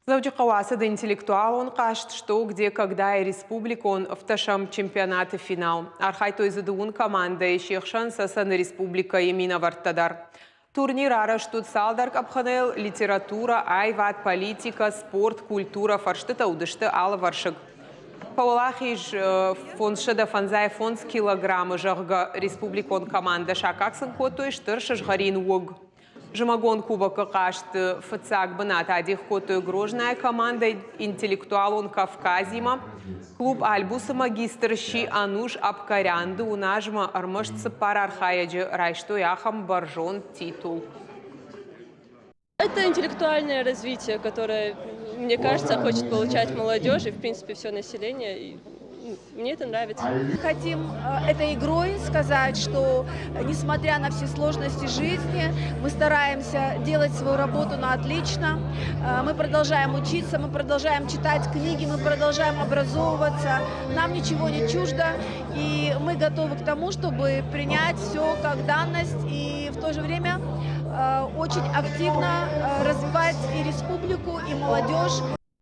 Дзӕуджыхъӕуы ацыд интеллектуалон хъазт «Что, где, когда» республикон ӕвддӕсӕм чемпионаты финал. Архайдтой дзы дыууын командӕйы, се хсӕн Цӕцӕны республикӕйы минӕвӕрттӕ дӕр. Турнир арӕзт уыд цалдӕр къӕпхӕныл: литературӕ, аивад, политикӕ, спорт, культурӕ, фӕрстытӕ уыдысты алывӕрсыг. Фӕуӕлахиз 555 килограммы, зӕгъгӕ, республикон командӕ саккаг сын кодтой стыр сызгъӕрин уыг. Зымӕгон кубокы хъазты фыццаг бынат адих кодтой Грознайы командӕ интеллектуалон Кавказимӕ. Клуб Альбусы магистр сси Ануш Абкарян. Дыууын азмӕ ӕрмӕст цыппар архайӕджы райстой ахӕм бӕрзонд титул. Это интеллектуальное развитие, которое, мне кажется, хочет получать молодежь и, в принципе, все население. И мне это нравится. Хотим этой игрой сказать, что, несмотря на все сложности жизни, мы стараемся делать свою работу на отлично. Мы продолжаем учиться, мы продолжаем читать книги, мы продолжаем образовываться. Нам ничего не чуждо, и мы готовы к тому, чтобы принять все как данность и в то же время очень активно развивать и республику, и молодежь.